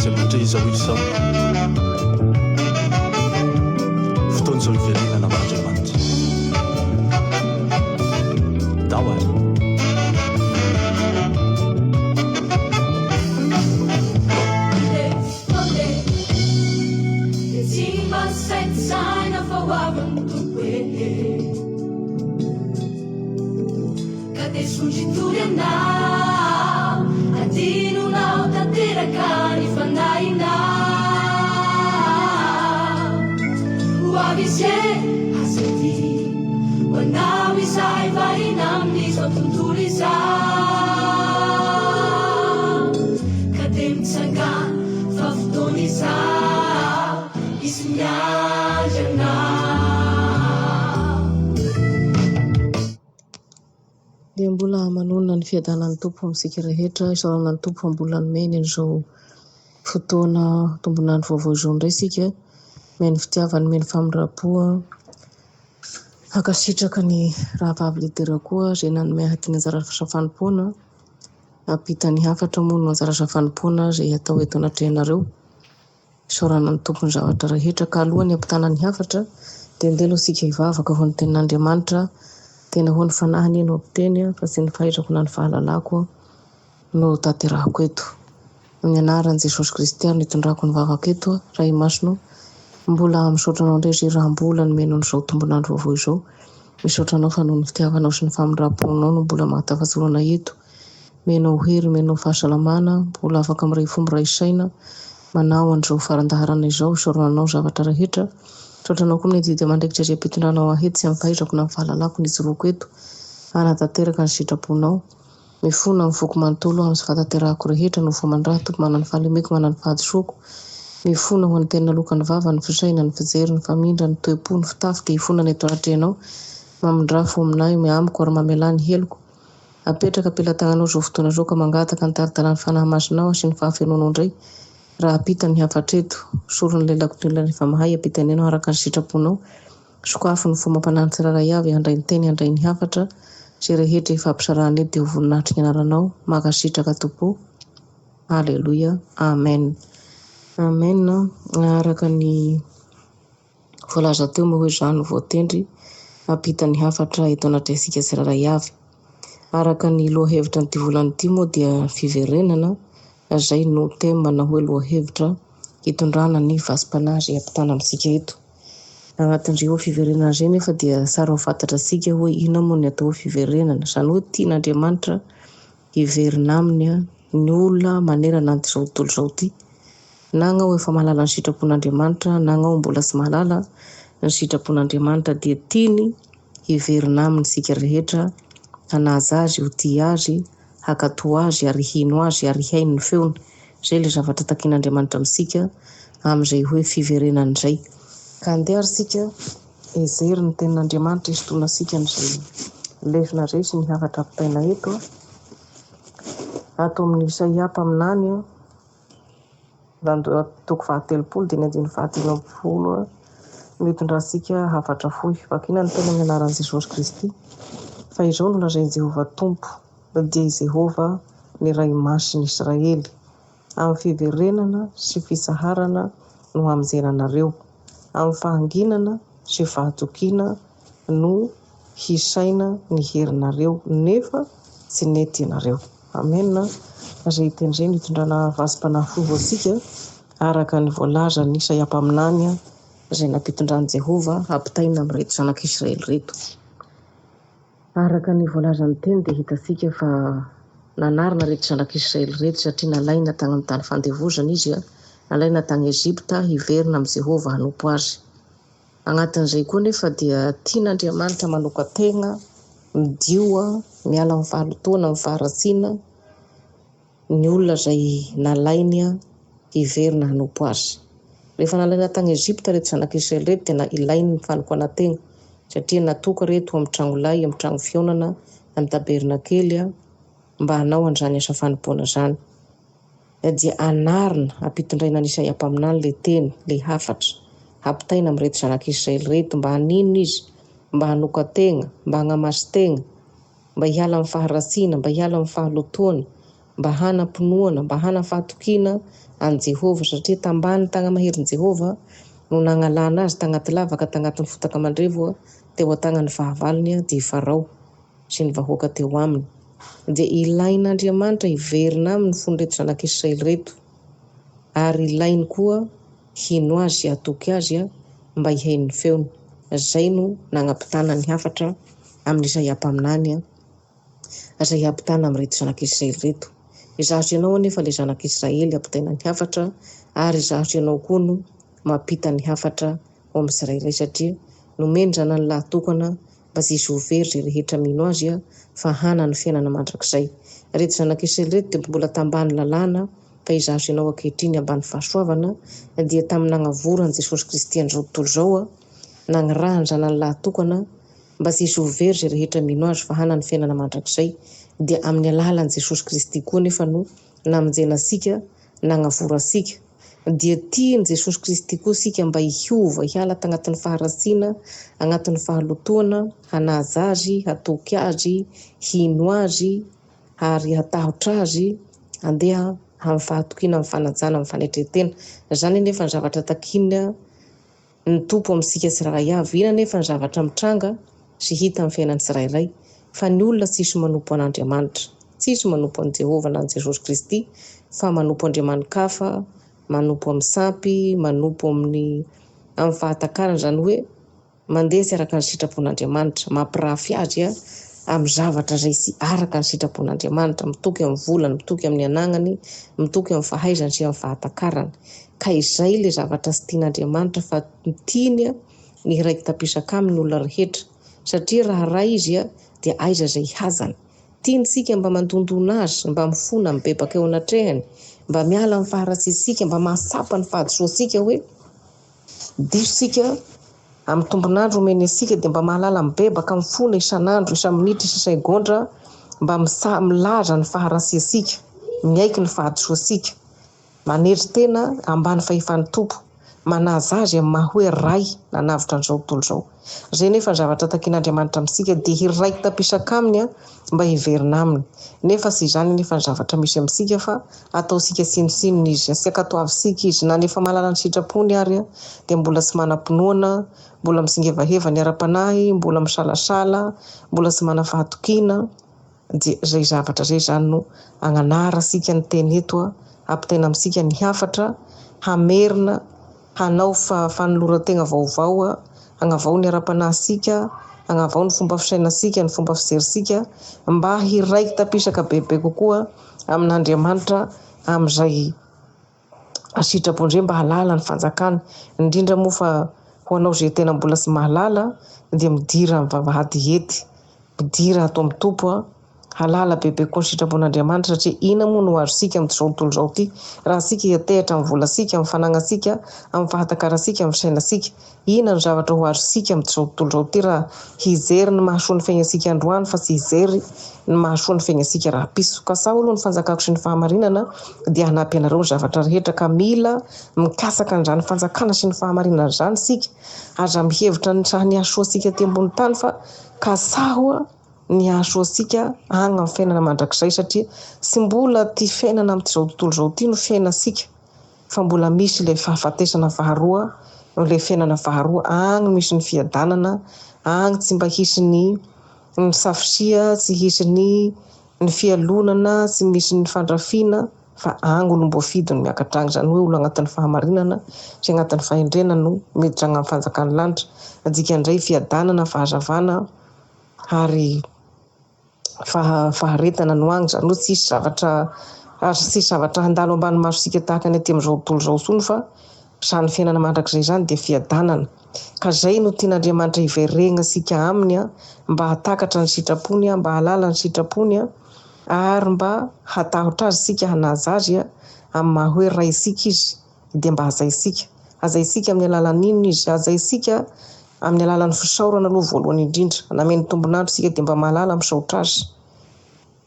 izay mandre izao hira izao. Fotoana izao hiverenana amin'Andriamanitra. Ndao ary. Dia mbola manonona ny fiadanan'ny Tompo amintsika rehetra. Isaorana ny Tompo fa mbola nomeny an'izao fotoana tombon'andro vaovao izao indray isika. Nomeny fitiavana, nomeny famindram-po. Hankasitraka ny rahavavy leader koa izay nanome ahy ny anjara asa fanompoana. Hampita ny hafatra moa no anjara asa fanompoana izay atao eto anatrehanareo. Isaorana ny Tompo ny zavatra rehetra ka alohan'ny hampitana ny hafatra dia ndeha aloha isika hivavaka ho an'ny tenin'Andriamanitra, tena ho ny Fanahy anie no hampiteny fa tsy ny fahaizako na ny fahalalako no tanterahako eto. Amin'ny anaran'i Jesosy Kristy ary no itondrako ny vavaka eto, Ray Masina o, mbola misaotra Anao indray izay raha mbola nomenao an'izao tombon'andro vaovao izao. Misaotra Anao fa noho ny fitiavanao sy ny famindram-ponao no mbola mahatafajoro anay eto. Omenao hery, omenao fahasalamana, mbola afaka miray fo miray saina manao an'izao faran-daharana izao, isaorana anao ny zavatra rehetra. Misaotra anao koa amin'ny adidy aman-draikitra izay ampitondranao ahy eto sy amin'ny fahaizako na amin'ny fahalalako ny hijoroako eto hanatanteraka ny sitraponao. Mifona amin'ny foko manontolo aho amin'ny tsy fahatanterahako rehetra no fo aman-draha Tompo manana ny fahalemeko manana ny fahadisoako. Mifona ho an'ny teny naloaka ny vava, ny fisaina, ny fijery, ny famindra, ny toe-po, ny fitafy dia hifonana eto anatrehanao. Mamindrà fo aminay, amiko ary mamelà ny heloko. Apetraka am-pelatananao izao fotoana izao ka mangataka ny tari-dalan'ny Fanahy Masinao sy ny fahafenoanao indray raha hampita ny hafatra eto. Soron'ny lelako ny olona rehefa mahay ampitainenao araka ny sitraponao. Sokafy ny fo amam-panahin'ny tsirairay avy handray ny teny handray ny hafatra. Izay rehetra hifampisarahana eto dia ho voninahitry ny anaranao. Mankasitraka Tompo o. Aleloia. Amen. Amen. Araka ny. Voalaza teo moa hoe izaho no voatendry hampita ny hafatra eto anatrehantsika tsirairay avy. Araka ny lohahevitra an'ity volana ity moa dia fiverenana izay no thème na hoe lohahevitra hitondrana ny vasim-panahy izay hampitana amintsika eto. Anatin'izay hoe fiverenana izay nefa dia tsara ho fantatra antsika hoe inona moa ny atao hoe fiverenana. Izany hoe tian'Andriamanitra hiverina aminy ny olona manerana an'izao tontolo izao ity. Na agnao efa mahalala ny sitrapon'Andriamanitra na agnao mbola tsy mahalala ny sitrapon'Andriamanitra dia tiany hiverina aminy isika rehetra, hanaja Azy, ho tia Azy, hankatò Azy ary hino Azy ary hihaino ny feony. Izay ilay zavatra takian'Andriamanitra amintsika amin'izay hoe fiverenana izay. Ka andeha ary isika hijery ny tenin'Andriamanitra hisintonantsika an'izay lesona izay sy ny hafatra ampitaina eto. Ato amin'i Isaia mpaminany. Toko faha-telopolo dia ny andininy faha-50 no hitondrantsika hafatra fohy. Vakina ny teny amin'ny anaran'i Jesosy Kristy, Fa izao no lazain'i Jehovah Tompo, dia i Jehovah, ny Ray Masin'ny Israely, Amin'ny fiverenana sy fitsaharana no hamonjena anareo, amin'ny fahanginana sy fahatokiana no hisaina ny herinareo, nefa tsy nety ianareo. Amen a! Izay teny izay no hitondrana vasim-panahy fo ho antsika, araka ny voalazan'i Isaia mpaminany izay nampitondran'i Jehovah hampitaina amin'ireto zanak'Israely ireto. Araka ny voalazan'ny teny dia hitantsika fa nanarina ireto zanak'Israely ireto satria nalaina tany amin'ny tany fandevozana izy, nalaina tany Egypta hiverina amin'i Jehovah hanompo azy. Agnatin'izay koa nefa dia tian'Andriamanitra manokan-tegna, midio, miala amin'ny fahalotoana, amin'ny faharatsiana ny olona izay nalainy hiverina hanompo Azy. Rehefa nalaina tany Egypta ireto zanak'Israely ireto dia ilainy ny fanokanan-tegna satria natoka ireto amin'ny tragnolay, amin'ny tragno fihaonana, amin'ny tabernakely mba hanao an'izany asa fanompoana izany. dia anarina ampitondraina an'i Isaia mpaminany ilay teny, ilay hafatra, hampitaina amin'ireto zanak'Israely ireto mba haninona izy, mba hanokan-tegna, mba hagnamasin-tegna, mba hiala amin'ny faharatsiana, mba hiala amin'ny fahalotoana, mba hanam-pinoana, mba hanam-fahatokiana an'i Jehovah, satria tambany tagna-maherin'i Jehovah no nagnalana azy tagnaty lavaka, tagnatin'ny fotaka mandrevo teo an-tagnan'ny fahavalony, dia i Farao sy ny vahoaka teo aminy. Dia ilain'Andriamanitra hiverina aminy fon'ireto zanak'Israely ireto, ary ilainy koa hino Azy sy hatoky Azy mba hihaino ny feony. Izay no nagnampitana ny hafatra amin'i Isaia mpaminany. Izay hampitana amin'ireto zanak'Israely ireto. Izaho sy ianao anefa ilay zanak'Israely ampitaina ny hafatra, ary izaho sy ianao koa no mampita ny hafatra ho amin'ny tsirairay satria nomeny zanany lahy tokana mba tsy hisy ho very izay rehetra mino azy fa hanana ny fiainana mandrakizay. Ireto zanak'Israely ireto dia mbola tambany lalàna fa izaho sy ianao ankehitriny ambany fahasoavana dia tamin'ny nagnavoran'i Jesosy Kristy an'izao tontolo izao, nagnirahany zanany lahy tokana mba tsy hisy ho very izay rehetra mino Azy fa hanana ny fiainana mandrakizay, dia amin'ny alalan'i Jesosy Kristy koa anefa no namonjena antsika, nagnavora antsika. Dia tian'i Jesosy Kristy koa isika mba hiova, hiala tagnatin'ny faharatsiana, agnatin'ny fahalotoana, hanaja Azy, hatoky Azy, hino Azy, ary hatahotra Azy, handeha amin'ny fahatokiana, amin'ny fanajana, amin'ny fanetren-tena. Izany anefa ny zavatra takiana ny Tompo amintsika tsirairay avy. Inona anefa ny zavatra mitranga sy hita amin'ny fiainan'ny tsirairay? Fa ny olona tsisy manompo an'Andriamanitra. Tsisy manompo an'i Jehovah na an'i Jesosy Kristy fa manompo andriamani-kafa, manompo amin'ny sampy, manompo amin'ny amin'ny fahatakarana, izany hoe mandeha tsy araka ny sitrapon'Andriamanitra, mampirafy azy amin'ny zavatra izay tsy araka ny sitrapon'Andriamanitra, mitoky amin'ny volany, mitoky amin'ny anagnany, mitoky amin'ny fahaizany sy amin'ny fahatakarany. Ka izay ilay zavatra tsy tian'Andriamanitra fa tiany ny hiraiki-tapisaka aminy ny olona rehetra, satria raha Ray Izy dia aiza izay hihazany. Tiany isika mba mandondona Azy, mba mifona, mibebaka eo anatrehany, mba miala amin'ny faharatsiantsika, mba mahatsapa ny fahadisoantsika hoe, Diso isika amin'ny tombon'andro omeny antsika dia mba mahalala mibebaka mifona isan'andro, isa-minitra, isa-segondra mba milaza ny faharatsiantsika, miaiky ny fahadisoantsika, manetry tena ambany fahefan'ny Tompo, manaja Azy amin'ny maha hoe Ray nanavotra an'izao tontolo izao. Izay nefa ny zavatra takian'Andriamanitra amintsika dia hiraiki-tapisaka Aminy mba hiverina Aminy. Nefa tsy izany anefa ny zavatra misy amintsika fa ataontsika tsinontsinona Izy, tsy ankatoavintsika Izy, na ny efa mahalala ny sitrapony ary dia mbola tsy manam-pinoana, mbola mitsingevaheva ny ara-panahy, mbola misalasala, mbola tsy manam-fahatokiana. Dia izay zavatra izay izany no agnanarantsika ny teny eto, ampitaina amintsika ny hafatra, hamerina hanao fanoloran-tegna vaovao, hagnavao ny ara-panahintsika, hagnavao ny fomba fisainantsika, ny fomba fijerintsika, mba hiraiki-tapisaka bebe kokoa amin'Andriamanitra amin'izay sitrapony izay mba hahalala ny fanjakany. Indrindra moa fa ho anao izay tena mbola tsy mahalala dia midira amin'ny vavahady hety, midira ato amin'ny Tompo. Halala bebe koa ny sitrapon'Andriamanitra satria inona moa no azontsika amin'izao tontolo izao ity raha isika hiantehitra amin'ny volantsika, amin'ny fananantsika, amin'ny fahatakarantsika, amin'ny fisainantsika? Inona no zavatra ho azontsika amin'izao tontolo izao ity raha hijery ny mahasoa ny fiainantsika androany fa tsy hijery ny mahasoa ny fiainantsika rahampitso? Ka saho aloha ny fanjakako sy ny fahamarinana dia hanampy anareo ny zavatra rehetra ka mila mikatsaka an'izany fanjakana sy ny fahamarinana izany isika. Aza mihevitra ny ny hahasoa antsika aty ambony tany fa katsaho ny hahasoa antsika agny amin'ny fiainana mandrakizay satria tsy mbola ty fiainana amin'izao tontolo izao ty no fiainantsika fa mbola misy ilay fahafatesana faharoa, ilay fiainana faharoa, agny misy ny fiadanana, agny tsy mba hisy ny ny safisia, tsy hisy ny ny fialonana, tsy misy ny fandrafiana fa agny olom-boafidy no miakatra agny, izany hoe olo agnatin'ny fahamarinana sy agnatin'ny fahendrena no miditra agny amin'ny fanjakan'ny lanitra, dikan'izay fiadanana, fahazavana. ary faharetana no agny, izany hoe tsisy zavatra ary tsisy zavatra handalo ambany masontsika tahaka ny aty amin'izao tontolo izao intsony fa izany fiainana mandrakizay izany dia fiadanana. Ka izay no tian'Andriamanitra hiverenantsika aminy mba hahatakatra ny sitrapony, mba hahalala ny sitrapony ary mba hatahotra azy isika, hanaja azy amin'ny maha hoe Raintsika izy. dia mba hajaintsika. Hajaintsika amin'ny alalan'ny inona izy? Hajaintsika amin'ny alalan'ny fisaorana aloha voalohany indrindra. Nameno tombon'andro isika dia mba mahalala misaotra azy.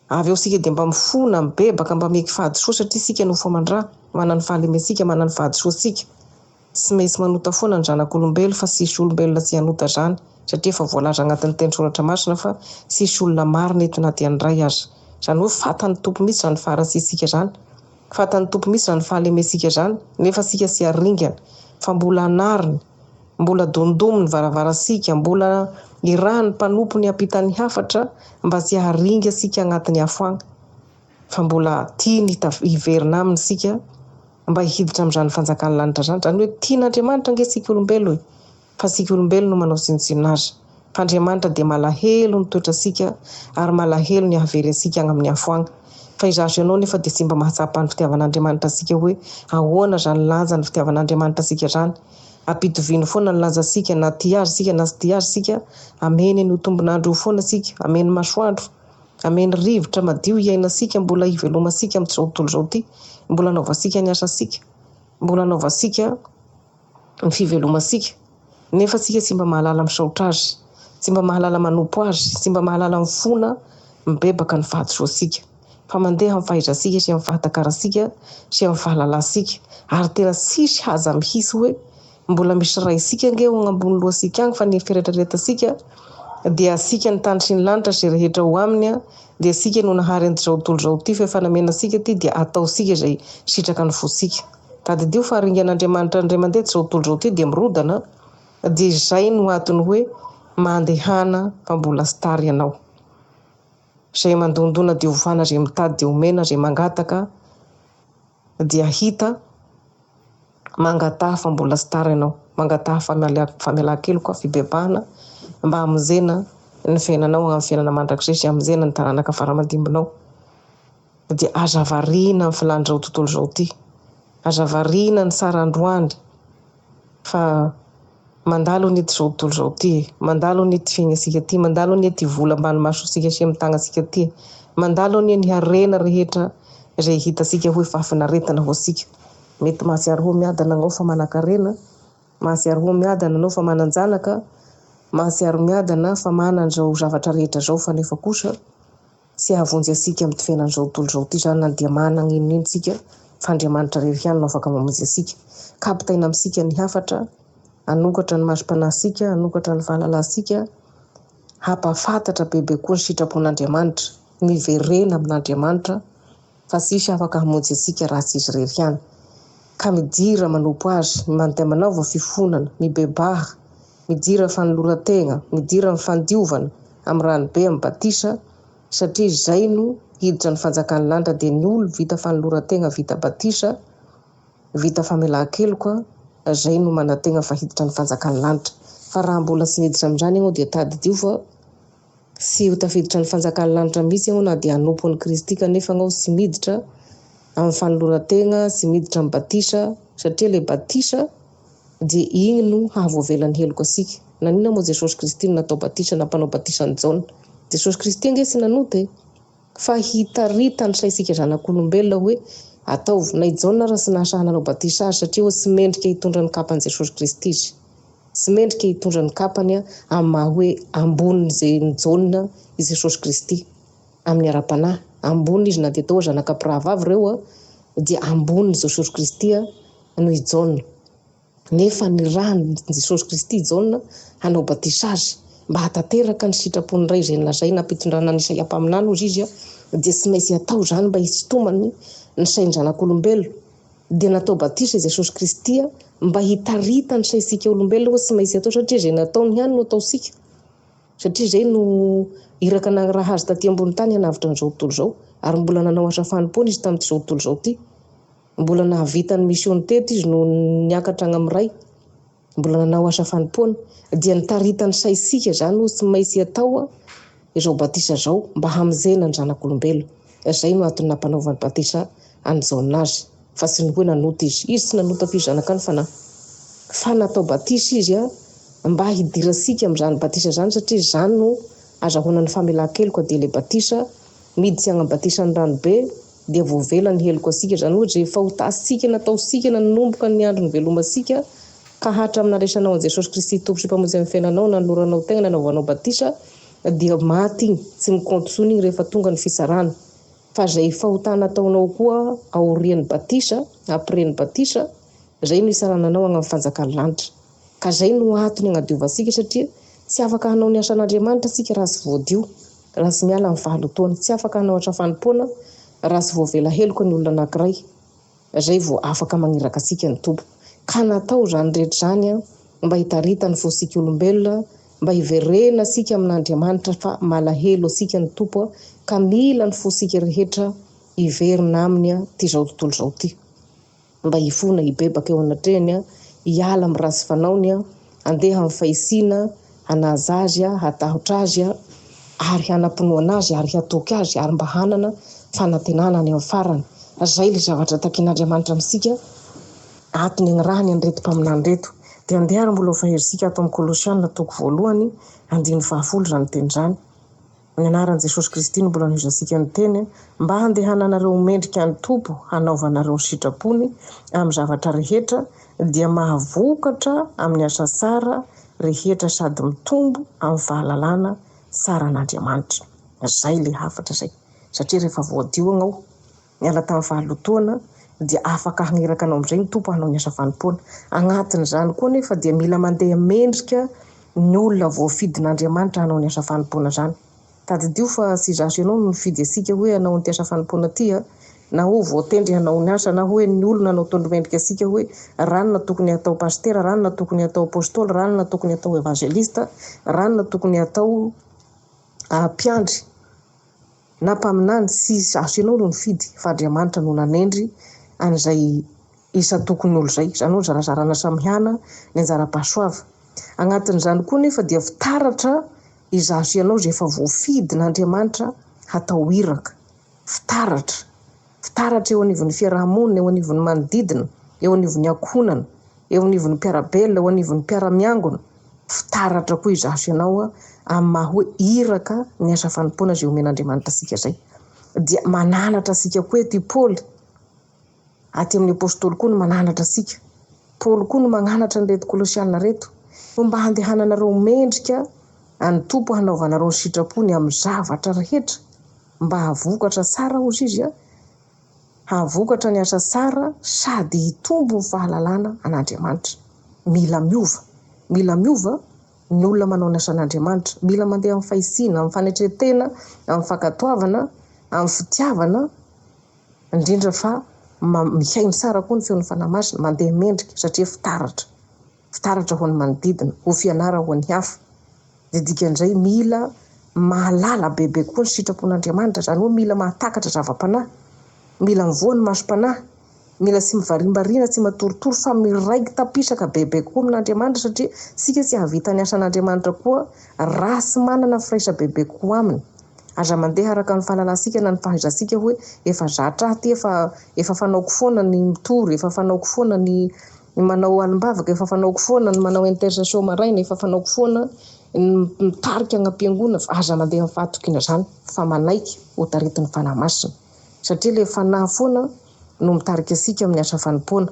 Avy eo isika dia mba mifona, mibebaka, mba miaiky fahadisoa satria isika nofo aman-dra, manana ny fahalementsika, manana ny fahadisoantsika. Tsy maintsy manota foana ny zanak'olombelo fa tsy hisy olombelona tsy hanota izany satria efa voalaza agnatin'ny teny soratra masina fa tsy hisy olona marina eto na dia ny iray aza. Izany hoe fatan'ny Tompo mihitsy izany faharatsiantsika izany. Fatan'ny Tompo mihitsy izany fahalementsika izany, nefa isika tsy haringana, fa mbola anariny, mbola dondominy ny varavarantsika, mbola irahiny mpanompony hampita ny hafatra mba tsy haharinga antsika agnatin'ny afo agny, fa mbola tiany hiverina aminy isika mba hiditra amin'izany fanjakan'ny lanitra izany. Izany hoe tian'Andriamanitra ange isika olombelo e! Fa isika olombelona no manao tsinontsinona azy. Fa Andriamanitra dia malahelo ny toetrantsika ary malahelo ny hahavery antsika agny amin'ny afo agny. Fa izaho sy ianao nefa dia tsy mba mahatsapa ny fitiavan'Andriamanitra antsika hoe ahoana izany lanjan'ny fitiavan'Andriamanitra antsika izany. Ampitoviany foana ny lanjantsika na tia azy isika na tsy tia azy isika, ameny an'io tombon'andro io foana isika, ameny masoandro, ameny rivotra madio hiainantsika mbola hivelomantsika amin'izao tontolo izao ity, mbola hanaovantsika ny asantsika, mbola hanaovantsika ny fivelomantsika, nefa tsika tsy mba mahalala misaotra Azy, tsy mba mahalala manompo Azy, tsy mba mahalala mifona mibebaka ny fahadisoantsika, fa mandeha amin'ny fahaizantsika sy amin'ny fahatakarantsika sy amin'ny fahalalantsika, ary tena tsisy haja mihitsy hoe mbola misy Raintsika ange ao agnambony lohantsika agny fa ny fieritreretantsika dia antsika ny tany sy ny lanitra izay rehetra ao aminy dia antsika no nahary an'izao tontolo izao ity fa efa namena antsika ity dia ataontsika izay sitraka ny fontsika. Tadidio fa ringan'Andriamanitra indray mandeha izao tontolo izao ity dia mirodana dia izay no antony hoe mandehana fa mbola star ianao. Izay mandondona dia ovana, izay mitady dia omena, izay mangataka dia hita, mangataha fa mbola star ianao, mangataha famelan-keloka, fibebahana mba hamonjena ny fiainanao amin'ny fiainana mandrakizay sy hamonjena ny taranaka fara-aman-dimbinao. Dia aza variana amin'ny filàn'izao tontolo izao ity. Aza variana ny tsara androany fa mandalo anie ity izao tontolo izao ity e. Mandalo anie ity fiainantsika ity, mandalo anie ity vola ambany masontsika sy amin'ny tagnantsika ity e. Mandalo anie ny harena rehetra izay hitantsika hoe fahafinaretana ho antsika. Mety mahatsiaro ho miadana anao fa manan-karena, mahatsiaro ho miadana anao fa manan-janaka, mahatsiaro miadana fa manana izao zavatra rehetra izao fa nefa kosa Tsy hahavonjy antsika amin'ity fiainan'izao tontolo izao ity izany na dia manana n'inon'inona isika fa Andriamanitra irery ihany no afaka mamonjy antsika. Ka ampitaina amintsika ny hafatra, hanokatra ny masom-panahintsika, hanokatra ny fahalalantsika, hampahafantatra bebe koa ny sitrapon'Andriamanitra, miverena amin'Andriamanitra fa tsy hisy afaka hamonjy antsika raha tsy Izy irery ihany. Ka midira manompo Azy, mandeha manaova fifonana, mibebaha, Midira fanoloran-tegna, midira ny fandiovana amin'ny ranobe amin'ny batisa, satria izay no hiditra ny fanjakan'ny lanitra dia ny olo vita fanoloran-tegna vita batisa, vita famelan-keloka, zay no manantegna fa hiditra ny fanjakan'ny lanitra. Fa raha mbola tsy niditra amin'izany ianao dia tadidio fa tsy ho tafiditra ny fanjakan'ny lanitra mihitsy ianao na dia hanompo an'i Kristy kanefa ianao tsy miditra amin'ny fanoloran-tegna, tsy miditra amin'ny batisa, satria ilay batisa dia igny no hahavoavela ny heloka antsika. Naninona moa Jesosy Kristy no natao batisa, nampanao batisa an'i Jaona? Jesosy Kristy ange tsy nanota e! Fa hitarita ny saintsika zanak'olombelona hoe ataovy. Na i Jaona ara tsy nahasahy nanao batisa azy satria hoe tsy mendrika hitondra ny kapan'i Jesosy Kristy izy. Tsy mendrika hitondra ny kapany amin'ny maha hoe ambonin'i Jaona i Jesosy Kristy amin'ny ara-panahy. Amboniny izy na dia atao hoe zanaka mpirahavavy ireo dia ambonin'i Jesosy Kristy noho i Jaona. Nefa nirahin'i Jesosy Kristy i Jaona hanao batisa azy, mba hahatanteraka ny sitrapon'ny Ray izay nolazaina hampitondrana an'i Isaia mpaminany, hozy izy, dia tsy maintsy hatao izany mba hisintomany ny sain'ny zanak'olombelona. Dia natao batisa i Jesosy Kristy mba hitarita ny saintsika olombelona hoe tsy maintsy atao satria izay nataony ihany no ataontsika. Satria izay no iraka nagniraha azy taty ambony tany hanavotra an'izao tontolo izao, ary mbola nanao asa fanompoana izy tamin'izao tontolo izao ity. Mbola nahavita ny mission-ny teto izy no niakatra agny amin'ny Ray. Mbola nanao asa fanompoana. Dia nitaritany saintsika izany hoe tsy maintsy atao izao batisa izao mba hamonjena ny zanak'olombelona. Izay no antony nampanaovany batisa an'i Jaona azy. Fa tsy ny hoe nanota izy. Izy tsy nanota fa izy zanaka ny fanahy. Fa natao batisa izy mba hidirantsika amin'izany batisa izany satria izany no azahoana ny famelan-keloka dia ilay batisa miditsy agny amin'ny batisan'ny ranobe dia voavela ny heloka antsika, izany hoe izay fahotantsika nataontsika nanomboka ny andro nivelomantsika ka hatramin'ny nandraisanao an'i Jesosy Kristy Tompo sy Mpamonjy amin'ny fiainanao, nanoloranao tegna, nanaovanao batisa, dia maty igny, tsy mi-compte intsony igny rehefa tonga ny fitsarana. Fa izay fahotana ataonao koa aorian'ny batisa, après ny batisa, izay no hitsarana anao agny amin'ny fanjakan'ny lanitra. Ka izay no antony agnadiovantsika satria tsy afaka hanao ny asan'Andriamanitra tsika raha tsy voadio. raha tsy miala amin'ny fahalotoana. Tsy afaka hanao asa fanompoana raha tsy voavela heloka ny olona anankiray. Izay vao afaka magniraka antsika ny Tompo. Ka natao izany rehetra izany mba hitaritany fosika olombelona, mba hiverenantsika amin'Andriamanitra fa malahelo antsika ny Tompo ka mila ny fosika rehetra hiverina aminy ity izao tontolo izao ity. Mba hifona, hibebaka eo anatrehany, hiala amin'ny ratsy fanaony, handeha amin'ny fahisiana, hanaja azy, hatahotra azy ary hanam-pinoana azy ary hatoky azy ary mba hanana fanantenana any amin'ny farany. Izay ilay zavatra takian'Andriamanitra amintsika ato ny agnirahany an'ireto mpaminany ireto. Dia andeha ary mbola ho faherisika ato amin'ny Kolosiana toko voalohany andininy fahafolo izany teny izany. Ny anaran'i Jesosy Kristy no mbola anohizantsika ny teny, mba handehananareo ho mendrika ny Tompo hanaovanareo ny sitrapony amin'ny zavatra rehetra, dia mahavokatra amin'ny asa tsara rehetra sady mitombo amin'ny fahalalana tsara an'Andriamanitra. Zay le hafatra zay. Satria rehefa voadio agnao, niala tamin'ny fahalotoana, dia afaka hagniraka anao amin'izay ny Tompo hanao ny asa fanompoana. Agnatin'izany koa nefa dia mila mandeha mendrika ny olona voafidin'Andriamanitra hanao ny asa fanompoana izany. Tadidio fa tsy izaho sy ianao no nifidy antsika hoe hanao an'ity asa fanompoana ity a, na hoe voatendry hanao ny asa, na hoe ny olona no tondro mendrika antsika hoe ranona tokony hatao pasitera, ranona tokony hatao apostoly, ranona tokony hatao evangelista, ranona tokony hatao mpiandry na mpaminany. Tsy izaho sy ianao no nifidy fa Andriamanitra no nanendry an'izay isan-tokon'olo izay. Izany hoe zarazarana samihana ny anjara-pahasoava. Agnatin'izany koa nefa dia fitaratra izaho sy ianao izay efa voafidin'Andriamanitra hatao iraka. Fitaratra. Fitaratra eo anivon'ny fiaraha-monina, eo anivon'ny manodidina, eo anivon'ny ankohonana, eo anivon'ny mpiara-belona, eo anivon'ny mpiara-miangona. Fitaratra koa izaho sy ianao amin'ny maha hoe iraka ny asa fanompoana izay omen'Andriamanitra antsika izay. Dia mananatra antsika koa eto i Paoly. Aty amin'ny Apostoly koa no mananatra antsika. Paoly koa no magnanatra an'ireto Kolosiana ireto fa mba handehananareo mendrika an'ny Tompo hanaovanareo ny sitrapony amin'ny zavatra rehetra mba hahavokatra tsara hozy izy a, hahavokatra ny asa tsara sady hitombo ny fahalalana an'Andriamanitra. Mila miova. Mila miova ny olona manao ny asan'Andriamanitra. Mila mandeha amin'ny fahisiana, amin'ny fanetren-tena, amin'ny fankatoavana, amin'ny fitiavana, indrindra fa mihaino tsara koa ny feon'ny Fanahy Masina, mandeha mendrika satria fitaratra. Fitaratra ho an'ny manodidina, ho fianara ho an'ny hafa. Dia dikan'izay mila mahalala bebe kokoa ny sitrapon'Andriamanitra, izany hoe mila mahatakatra zava-panahy, mila mivoha ny masom-panahy, mila tsy mivarimbariana, tsy matoritory fa miraiki-tapisaka bebe kokoa amin'Andriamanitra satria isika tsy hahavita ny asan'Andriamanitra koa raha tsy manana firaisa bebe kokoa aminy. Aza mandeha araka ny fahalalantsika na ny fahaizantsika hoe efa zatra ahy ity, efa efa fanaoko foana ny mitory, efa fanaoko foana ny manao alim-bavaka, efa fanaoko foana ny manao intercession maraina, efa fanaoko foana ny mitarika any am-piangonana. Aza mandeha amin'ny fahatokiana izany fa manaiky ho taritin'ny Fanahy Masina satria ilay Fanahy foana no mitarika antsika amin'ny asa fanompoana.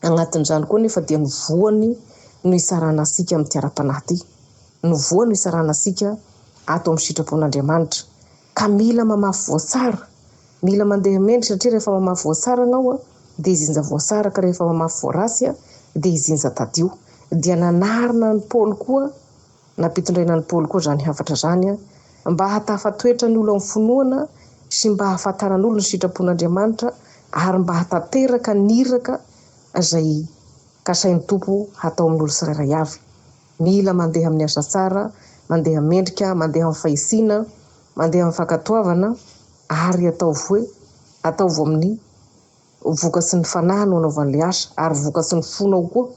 Agnatin'izany koa nefa dia ny voany no hitsarana antsika amin'ity ara-panahy ity. Ny voa no hitsarana antsika ato amin'ny sitrapon'Andriamanitra. Ka mila mamafy voa tsara, mila mandeha mendrika satria rehefa mamafy voa tsara ianao dia hijinja voa tsara ka rehefa mamafy voa ratsy dia hijinja tadio. Dia nanarina an'i Paoly koa, nampitondraina an'i Paoly koa izany hafatra izany mba hahatafatoetra ny olona amin'ny finoana sy mba hahafantaran'olo ny sitrapon'Andriamanitra ary mba hahatanteraka ny iraka izay kasain'ny Tompo hatao amin'olo tsirairay avy. Mila mandeha amin'ny asa tsara, mandeha mendrika, mandeha amin'ny fahisiana, mandeha amin'ny fankatoavana ary ataovy hoe ataovy amin'ny vokatry ny fanahy no anaovan'ilay asa ary vokatry ny fonao koa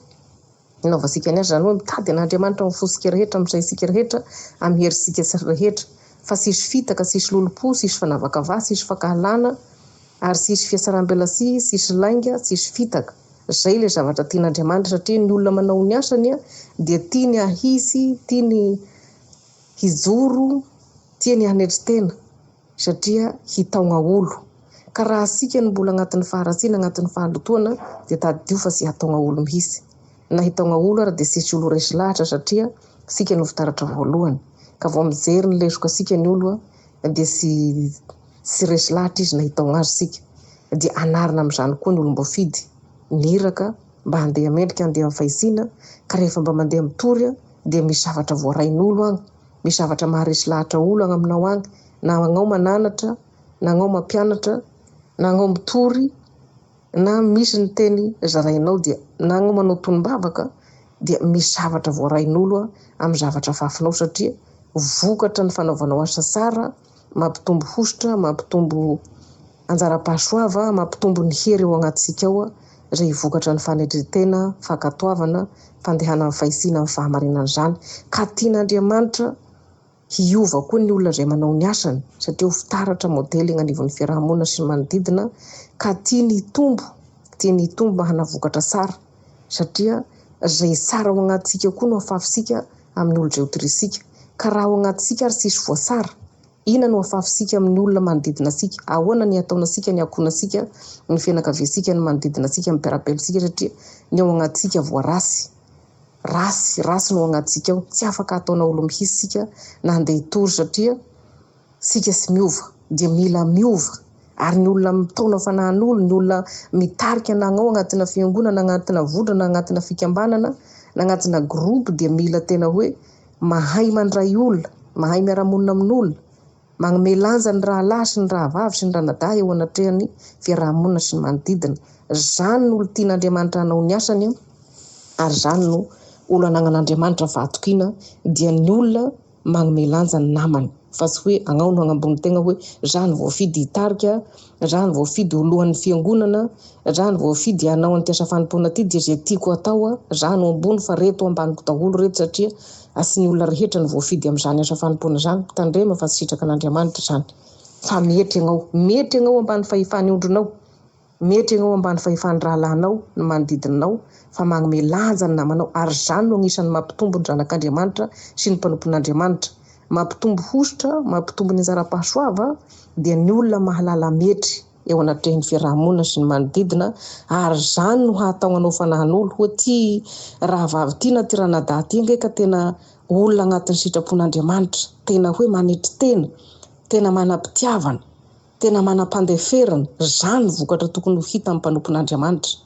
anaovantsika ny asa. Izany hoe mitady an'Andriamanitra amin'ny fontsika rehetra, amin'ny saintsika rehetra, amin'ny herintsika rehetra fa tsisy fitaka, tsisy lolompo, tsisy fanavakavaha, tsisy fankahalana ary tsisy fihatsaram-belatsihy, tsisy lainga, tsisy fitaka. Izay ilay zavatra tian'Andriamanitra satria ny olona manao ny asany dia tiany hahitsy, tiany hijoro, tiany hanetry tena satria hitaogna olo. Ka raha asika no mbola agnatin'ny faharatsiana, agnatin'ny fahalotoana dia tadidio fa tsy hataogna olo mihitsy. Na hitaogna olo ary dia tsisy olo resy lahatra satria sika no fitaratra voalohany. Ka vao mijery ny lesoka sika ny olo dia tsy tsy resy lahatra izy na hitaogna azy sika. Dia anarina amin'izany koa ny olom-boafidy, ny iraka mba handeha mendrika, handeha amin'ny fahitsiana, ka rehefa mba mandeha mitory dia misy zavatra voarain'olo agny. Misy zavatra maharesy lahatra olo agny aminao agny, na agnao mananatra, na agnao mampianatra, na agnao mitory, na misy ny teny zarainao dia na agnao manao tonom-bavaka dia misy zavatra voarain'olo amin'ny zavatra afafinao satria vokatra ny fanaovanao asa tsara, mampitombo hosotra, mampitombo anjaram-pahasoava, mampitombo ny hery ao agnatintsika ao izay vokatra ny fanetren-tena, fankatoavana, fandehanana amin'ny fahitsiana amin'ny fahamarinana izany. Ka tian'Andriamanitra hiova koa ny olona izay manao ny asany satria ho fitaratra modely eny anivon'ny fiarahamonina sy ny manodidina ka tiany hitombo, tiany hitombo mba hanavokatra tsara satria izay tsara ao agnatintsika koa no afafintsika amin'ny olo izay hotorintsika. Ka raha ao agnatintsika ary tsisy voatsara, inona no afafintsika amin'ny olona manodidina antsika? Ahoana ny hataonantsika, ny hakonantsika, ny fianakaviantsika, ny manodidina antsika, ny mpiara-belontsika satria ny ao agnatintsika voarasy. Rasy, rasy no ao agnatintsika ao. Tsy afaka hataona olo mihitsy isika na handeha hitory satria isika tsy miova. Dia mila miova. Ary ny olona mitaona fanahin'olo, ny olona mitarika na agnao agnatina fiangonana, agnatina vondrona, agnatina fikambanana, na agnatina groupe dia mila tena hoe mahay mandray olona, mahay miara-monina amin'olona, magnome lanja ny rahalahy sy ny rahavavy sy ny ranadahy eo anatrehan'ny fiaraha-monina sy ny manodidina. Izany no olo tian'Andriamanitra hanao ny asany ary izany no olo anagnan'Andriamanitra fahatokiana dia ny olona magnome lanja ny namany fa tsy hoe agnao no agnambony tegna hoe za no voafidy hitarika, za no voafidy ho lohan'ny fiangonana, za no voafidy hanao an'ity asa fanompoana ty dia izay tiako atao, za no ambony fa reto ambaniko daholo reto satria tsy ny olona rehetra no voafidy amin'izany asa fanompoana izany. Tandrema fa tsy sitraka an'Andriamanitra izany fa mietry agnao, mietry agnao ambany fahefan'ny ondrinao. Mietry ianao ambany fahefan'ny rahalahinao, ny manodidina anao, fa magnome lanja ny namanao, ary izany no agnisan'ny mampitombo ny zanak'Andriamanitra sy ny mpanompon'Andriamanitra. Mampitombo hosotra, mampitombo ny anjaram-pahasoava, dia ny olona mahalala mietry eo anatrehan'ny fiaraha-monina sy ny manodidina, ary izany no hahataognanao fanahin'olo, hoa ty rahavavy ty na ty ranadahy ty ange ka tena olona agnatin'ny sitrapon'Andriamanitra, tena hoe manetry tena, tena manam-pitiavana. Tena manam-pandeferana, zany vokatra tokony ho hita amin'ny mpanompon'Andriamanitra.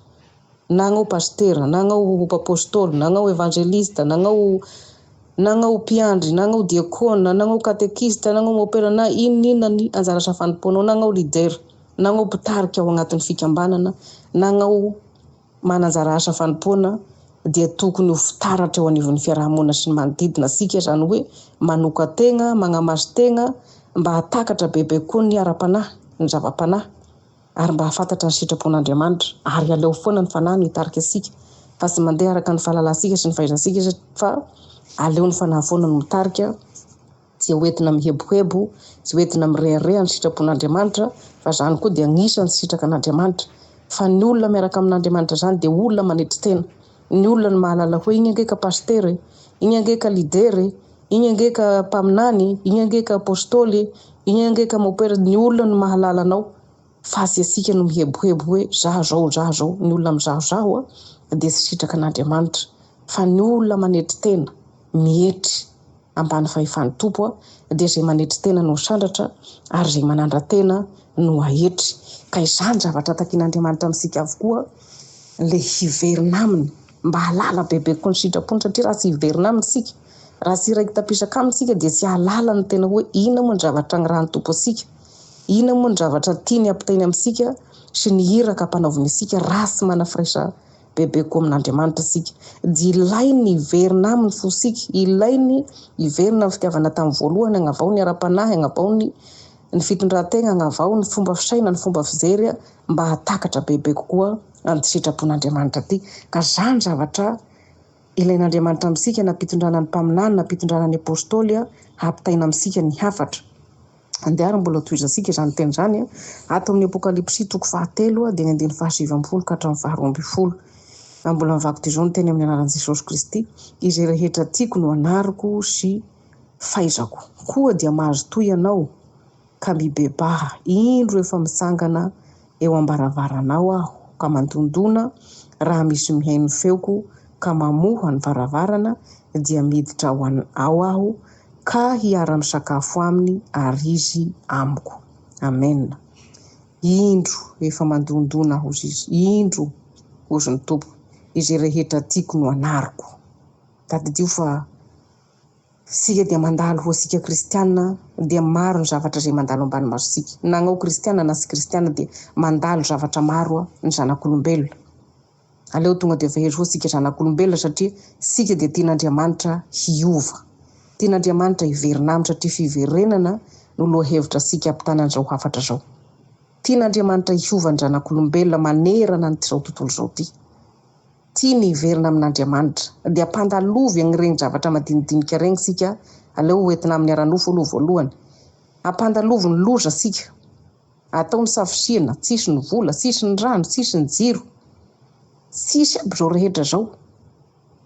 Na agnao pasitera, na agnao apostoly, na agnao evangelista, na agnao na agnao mpiandry, na agnao diakona, na agnao katekista, na agnao mopera, na inona inona ny anjara asa fanompoanao, na agnao leader, na agnao mpitarika ao agnatin'ny fikambanana, na agnao mananjara asa fanompoana dia tokony ho fitaratra eo anivon'ny fiarahamonina sy ny manodidina antsika, izany hoe manokan-tegna, magnamasin-tegna mba hahatakatra bebe kokoa ny ara-panahy, ny zava-panahy ary mba hahafantatra ny sitrapon'Andriamanitra ary aleo foana ny Fanahy no hitarika antsika fa tsy mandeha araka ny fahalalantsika sy ny fahaizantsika fa aleo ny Fanahy foana no mitarika. Tsy ho entina mihebohebo, tsy ho entina mirehareha ny sitrapon'Andriamanitra, fa izany koa dia agnisan'ny sitraka an'Andriamanitra. Fa ny olona miaraka amin'Andriamanitra izany dia olona manetry tena. Ny olona no mahalala hoe igny ange ka pasitera e, igny ange ka leader e, igny ange ka mpaminany e, igny ange ka apostoly e, igny ange ka mopera, ny olona no mahalala anao fa tsy antsika no mihebohebo hoe zaho zao, zaho zao. Ny olona mizahozaho dia tsy sitraka an'Andriamanitra. Fa ny olona manetry tena, mietry. ambany fahefan'ny Tompo dia izay manetry tena no sandratra ary izay manandra-tena no aetry. Ka izany zavatra takian'Andriamanitra amintsika avokoa ilay hiverina aminy mba hahalala bebe kokoa ny sitrapony satria raha tsy hiverina aminy isika, raha tsy hiraiki-tapisaka aminy isika dia tsy hahalala ny tena hoe inona moa ny zavatra agnirahan'ny Tompo antsika, inona moa ny zavatra tiany hampitainy amintsika sy ny iraka ampanaoviny antsika raha tsy manafiraisa bebe kokoa amin'Andriamanitra isika. Dia ilainy hiverina aminy fosika, ilainy hiverina amin'ny fitiavana tamin'ny voalohany, hagnavao ny ara-panahy, hagnavao ny ny fitondran-tegna, hagnavao ny fomba fisaina, ny fomba fijery mba hahatakatra bebe kokoa an'ity sitrapon'Andriamanitra ity. Ka izany zavatra ilain'Andriamanitra amintsika, nampitondrana ny mpaminany, nampitondrana ny apostoly hampitaina amintsika ny hafatra. Andeha ary mbola tohizantsika izany teny izany ato amin'ny Apokalypsy toko fahatelo dia ny andininy fahasivy ambin'ny folo ka hatramin'ny faharoa ambin'ny folo. Raha mbola mivaky toy izao ny teny amin'ny anaran'i Jesosy Kristy, Izay rehetra tiako no anariko sy faizako. Koa dia mazotoa ianao ka mibebaha. Indro efa mitsangana eo am-baravaranao aho ka mandondona, raha misy mihaino ny feoko ka mamoha ny varavarana dia miditra ao aho ka hiara-misakafo aminy ary izy amiko. Amena. Indro, efa mandondona aho, hozy izy. Indro, hozy ny Tompo, izay rehetra tiako no anariko. Tadidio fa Isika dia mandalo ho antsika kristiana dia maro ny zavatra izay mandalo ambany masontsika. Na agnao kristiana na tsy kristiana dia mandalo zavatra maro ny zanak'olombelona. Aleo tonga dia vahery ho isika zanak'olombelona satria isika dia tian'Andriamanitra hiova. Tian'Andriamanitra hiverina aminy satria fiverenana no lohahevitra antsika ampitana an'izao hafatra izao. Tian'Andriamanitra hiova ny zanak'olombelona manerana an'izao tontolo izao ity. Tiany hiverina amin'Andriamanitra. Dia ampandalovy an'ireny zavatra madinidinika ireny isika, aleo ho entina amin'ny ara-nofo aloha voalohany. Ampandalovy ny loza isika. Atao ny safosihana, tsisy ny vola, tsisy ny rano, tsisy ny jiro. Tsisy aby izao rehetra izao.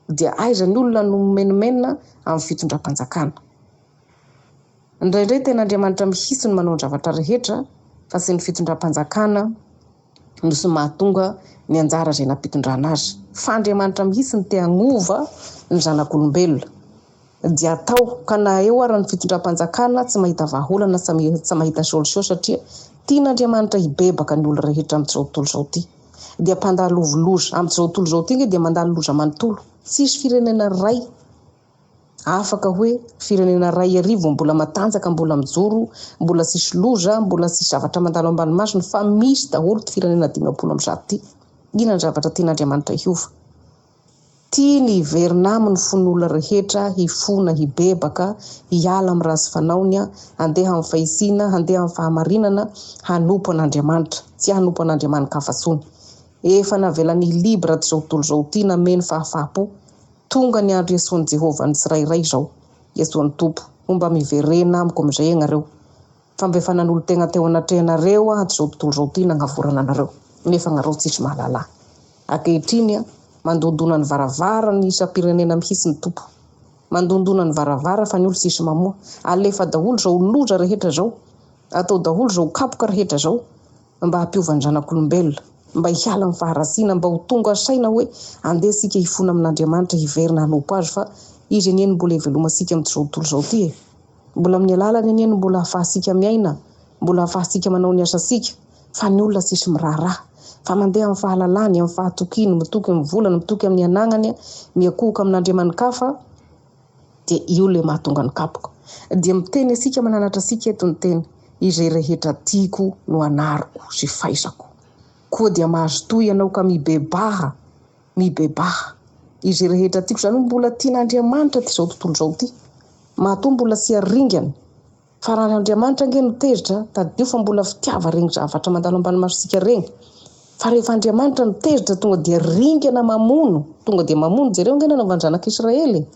Dia aiza ny olona no mimenomenona amin'ny fitondram-panjakana. Indraindray tena Andriamanitra mihitsy no manao ny zavatra rehetra fa tsy ny fitondram-panjakana no tsy mahatonga ny anjara izay nampitondrana azy. Fa Andriamanitra mihitsy no te hagnova ny zanak'olombelona. Dia atao ka na eo ara ny fitondram-panjakana tsy mahita vahaolana, tsy mahita solution satria tian'Andriamanitra hibebaka ny olona rehetra amin'izao tontolo izao ity. Dia ampandalovy loza. Amin'izao tontolo izao ity nge dia mandalo loza manontolo. Tsisy firenena iray Afaka hoe firenena 1000 mbola matanjaka, mbola mijoro, mbola tsisy loza, mbola tsisy zavatra mandalo ambany masony fa misy daholo ty firenena 150 ty. Inona ny zavatra tian'Andriamanitra hiova? Tiany hiverina aminy fon'olona rehetra, hifona, hibebaka, hiala amin'ny ratsy fanaony, handeha amin'ny fahitsiana, handeha amin'ny fahamarinana, hanompo an'Andriamanitra, tsy hanompo an'Andriamani-kafa tsony. Efa navelany libre ty zao tontolo zao ty, nameno fahafaham-po. Tonga ny andro hiasoan'i Jehovah ny tsirairay izao. Hiasoan'ny Tompo. Ho mba miverena amiko amin'izay ianareo. Fa mba efa nanolo-tegna teo anatrehanareo aho hatrizao tontolo izao ity nagnavorana anareo, nefa agnareo tsisy mahalala ahy. Ankehitriny, mandondona ny varavara ny isam-pirenena mihitsy ny Tompo. Mandondona ny varavara fa ny olo tsisy mamoha. Alefa daholo izao loza rehetra izao. Atao daholo izao kapoka rehetra izao. Mba hampiova ny zanak'olombelona, mba hiala amin'ny faharatsiana, mba ho tonga saina hoe andeha isika hifona amin'Andriamanitra, hiverina hanompo Azy fa Izy anie no mbola ivelomantsika amin'izao tontolo izao ity e! Mbola amin'ny alalany anie no mbola ahafahantsika miaina, mbola ahafahantsika manao ny asantsika, fa ny olona tsisy miraharaha, fa mandeha amin'ny fahalalany, amin'ny fahatokiany, mitoky amin'ny volany, mitoky amin'ny anagnany, miakohoka amin'Andriamani-kafa, dia io ilay mahatonga ny kapoka. Dia miteny antsika mananatra antsika eto ny teny, izay rehetra tiako no anariko sy faizako. Koa dia mazotoa ianao ka mibebaha, mibebaha. Izay rehetra tiako, izany hoe mbola tian'Andriamanitra ity izao tontolo izao ity. Matoa mbola tsy aringana. Fa raha Andriamanitra ange no tezitra, tadidio fa mbola fitiava regny zavatra mandalo ambany masontsika regny. Fa rehefa Andriamanitra no tezitra tonga dia ringana mamono, tonga dia mamono, jereo ange nanaovan'ny zanak'Israely e.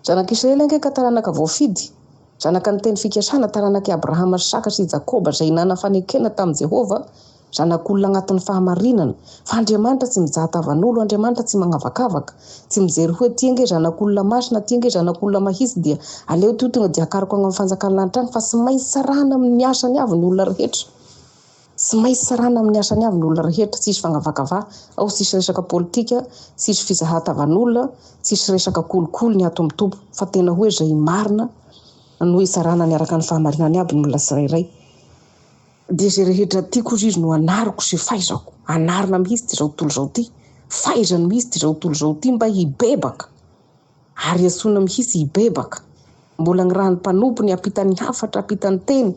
Zanak'Israely ange ka taranaka voafidy, zanaka ny teny fikasana, taranak'i Abrahama sy Isaka sy Jakoba izay nana fanekena tamin'i Jehovah, Zanak'olona agnatin'ny fahamarinana. Fa Andriamanitra tsy mijaha tavan'olo, Andriamanitra tsy magnavakavaka, tsy mijery hoe ty ange zanak'olona masina, ty ange zanak'olona mahitsy dia aleo ty tonga dia akariko agny amin'ny fanjakan'ny lanitra agny fa tsy maintsy tsarana amin'ny asany avy ny olona rehetra. Tsy maintsy tsarana amin'ny asany avy ny olona rehetra, tsisy fagnavakavaha ao, tsisy resaka politika, tsisy fizaha tavan'olona, tsisy resaka kolikoly ny ato amin'ny Tompo fa tena hoe zay marina no hitsarana ny araka ny fahamarinany aby ny olona tsirairay. Dia izay rehetra tiako hozy izy no anariko sy faizako. Anarina mihitsy ity izao tontolo izao ity. Faizany mihitsy ity izao tontolo izao ity mba hibebaka. Ary antsoina mihitsy hibebaka. Mbola nirahan'ny mpanompony hampita ny hafatra, hampita ny teny.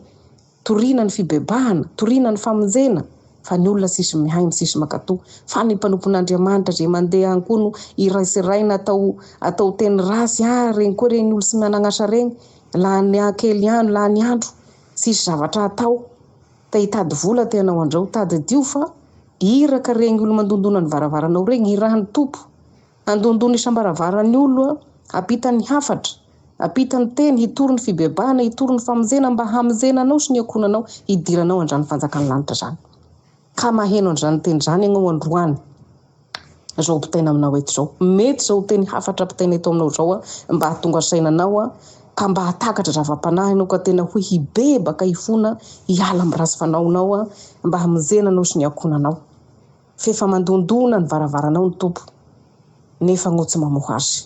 Torina ny fibebahana, torina ny famonjena. Fa ny olona tsisy mihaino, tsisy mankatò. Fa ny mpanompon'Andriamanitra izay mandeha any koa no iraisiraina atao atao teny ratsy. Ah, reny koa reny olo tsy managn'asa reny. Lany kely andro, lany andro. Tsisy zavatra atao. Te hitady vola te hanao andrao. Tadidio fa iraka regny olo mandondona ny varavaranao regny, irahan'ny Tompo. Handondona isam-baravaran'ny olo hampita ny hafatra, hampita ny teny, hitory ny fibebahana, hitory ny famonjena mba hamonjena anao sy ny ankohonanao hidiranao an'izany fanjakan'ny lanitra zany. Ka maheno an'izany teny izany ianao androany, izao ampitaina aminao eto izao. Mety izao teny hafatra ampitaina eto aminao izao mba hahatonga saina anao ka mba hahatakatra zava-panahy ianao ka tena hoe hibebaka hifona hiala amin'ny ratsy fanaonao mba hamonjena anao sy ny ankohonanao. F'efa mandondona ny varavaranao ny Tompo nefa anao tsy mamoha azy.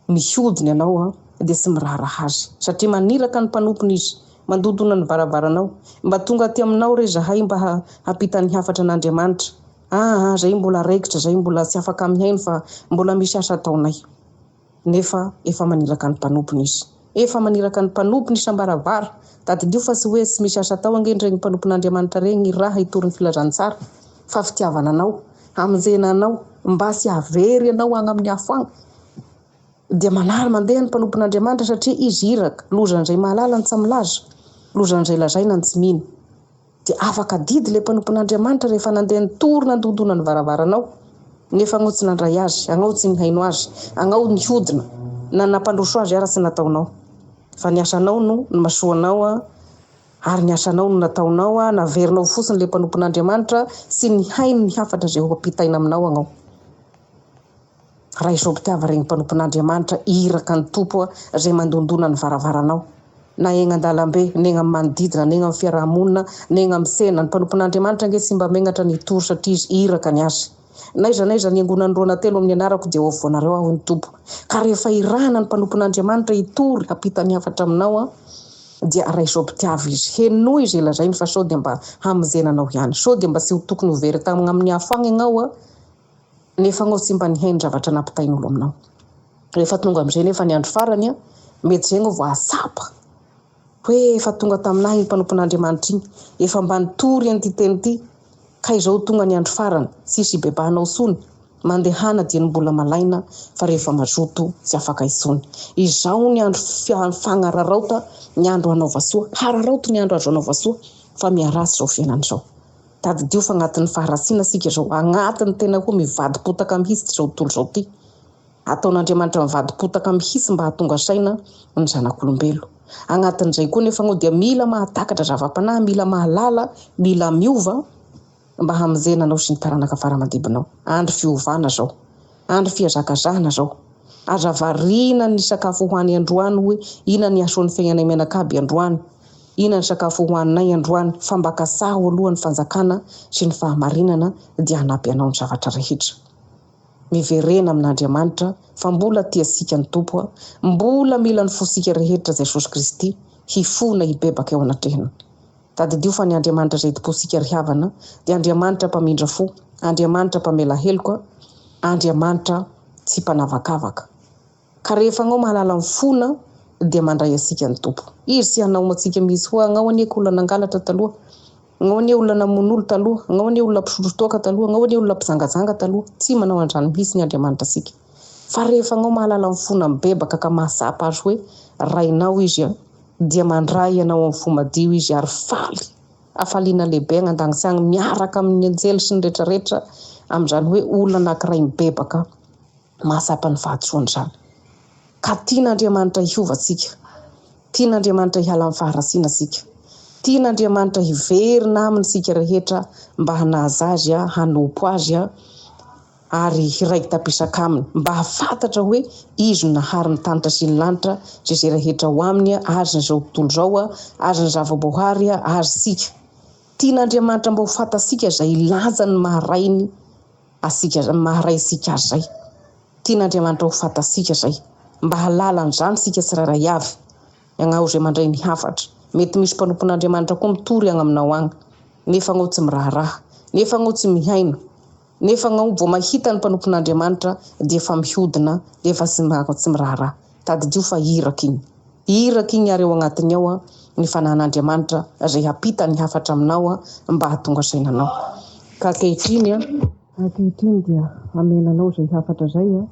Mihodina ianao dia tsy miraharaha azy, satria maniraka ny mpanompony izy, mandondona ny varavaranao. Mba tonga aty aminao re zahay mba hampita ny hafatra an'Andriamanitra. Aa, zay mbola raikitra, zay mbola tsy afaka mihaino fa mbola misy asa ataonay. Nefa efa maniraka ny mpanompony izy. Efa maniraka ny mpanompony isam-baravara. Tadidio fa tsy hoe tsy misy asa atao ange ireny mpanompon'Andriamanitra ireny raha hitory ny filazantsara fa fitiavana anao, hamonjena anao mba tsy hahavery anao any amin'ny afo any. Dia manary mandeha ny mpanompon'Andriamanitra satria izy iraka, lozan'izay mahalala ny tsy milaza, lozan'izay lazaina ny tsy mino. Dia afaka adidy ilay mpanompon'Andriamanitra rehefa nandeha nitory nandondona ny varavaranao, nefa agnao tsy nandray azy, agnao tsy nihaino azy, agnao nihodina, na nampandroso azy ara tsy nataonao. Fa ny asanao no nimasoanao ary ny asanao no nataonao, naverinao fotsiny ilay mpanompon'Andriamanitra tsy nihaino ny hafatra izay ho ampitaina aminao agnao. Raiso am-pitiava regny mpanompon'Andriamanitra iraka ny Tompo izay mandondona ny varavaranao. Na egny an-dalambe, na egny amin'ny manodidina, na egny amin'ny fiaraha-monina, na egny amin'ny tsena. Ny mpanompon'Andriamanitra ange tsy mba megnatra ny hitory satria izy iraka ny azy. N'aiza n'aiza niangonan'ny roa na telo amin'ny anarako dia eo afovoanareo aho hoy ny Tompo. Ka rehefa irahana ny mpanompon'Andriamanitra hitory hampita ny hafatra aminao dia raiso am-pitiava izy. Henoy izay lazainy fa sao dia mba hamonjena anao ihany. Sao dia mba tsy ho tokony ho very tagna amin'ny afo agny ianao nefa anao tsy mba nihaino zavatra nampitain'olo aminao. Rehefa tonga amin'izay nefa ny andro farany, mety izay anao vao hahatsapa hoe efa tonga taminahy iny mpanompon'Andriamanitra iny, efa mba nitory an'ity teny ity, ka izao tonga ny andro farany, tsisy hibebahanao intsony, mandehana dieny mbola malaina fa rehefa mazoto tsy afaka intsony. Izao ny andro fagnararaota, ny andro hanaova soa, hararaoty ny andro azo anaova soa fa miharatsy izao fiainana izao. Tadidio fa agnatin'ny faharatsiana isika izao, agnatin'ny tena koa mivadi-potaka mihitsy izao tontolo izao ity. Ataon'Andriamanitra mivadi-potaka mihitsy mba hahatonga saina ny zanak'olombelo. Agnatin'izay koa nefa moa dia mila mahatakatra zava-panahy, mila mahalala, mila miova mba hamonjena anao sy ny taranaka fara aman-dibinao. Andro fiovana izao. Andro fihazakazahana izao. Aza variana ny sakafo hohany androany hoe inona ny hahasoa ny fiainanay mianakaby androany, inona ny sakafo hohaninay androany fa mba katsaho aloha ny fanjakana sy ny fahamarinana dia hanampy anao ny zavatra rehetra. Miverena amin'Andriamanitra fa mbola tia antsika ny Tompo a, mbola mila ny fontsika rehetra Jesosy Kristy hifona hibebaka eo anatrehany. Tadidio fa ny Andriamanitra izay itompoantsika ry havana dia Andriamanitra mpamindra fo, Andriamanitra mpamela heloka, Andriamanitra tsy mpanavakavaka. Ka rehefa agnao mahalala mifona dia mandray antsika ny Tompo. Izy tsy hanaoma antsika mihitsy hoa agnao anie ka olona nangalatra taloha, agnao anie olona namono olo taloha, agnao anie olona mpisotro toaka taloha, agnao anie olona mpijangajanga taloha. Tsy manao an'izany mihitsy ny Andriamanitra antsika. Fa rehefa agnao mahalala mifona mibebaka ka mahatsapa azy hoe Rainao Izy an, dia mandray anao amin'ny fo madio Izy ary faly, hafaliana lehibe agny an-dagnitsy agny miaraka amin'ny anjely sy ny retraretra amin'izany hoe olona anankiray mibebaka mahatsapa ny fahadisoany izany. Ka tian'Andriamanitra hiova antsika, tian'Andriamanitra hiala amin'ny faharatsiana antsika, tian'Andriamanitra hiverina aminy isika rehetra mba hanaja Azy, hanompo Azy, ary hiraiki-tapisaka aminy, mba hahafantatra hoe Izy no nahary ny tanitra sy ny lanitra sy izay rehetra ao aminy, Azy ny izao tontolo izao, Azy ny zava-boahary, Azy isika. Tian'Andriamanitra mba ho fantatsika izay lanjany maha Rainy antsika, maha Raintsika Azy izay. Tian'Andriamanitra ho fantatsika izay, mba hahalala an'izany isika tsirairay avy. Ianao izay mandray ny hafatra. Mety misy mpanompon'Andriamanitra koa mitory agny aminao agny, nefa agnao tsy miraharaha, nefa agnao tsy mihaino. Nefa agnao vao mahita ny mpanompon'Andriamanitra dia efa mihodina, dia efa tsy tsy miraharaha. Tadidio fa iraka igny. Iraka igny ary ao agnatiny ao ny fanahin'Andriamanitra izay hampita ny hafatra aminao mba hahatonga saina anao. Ka ankehitriny, ankehitriny dia hamena anao izay hafatra izay,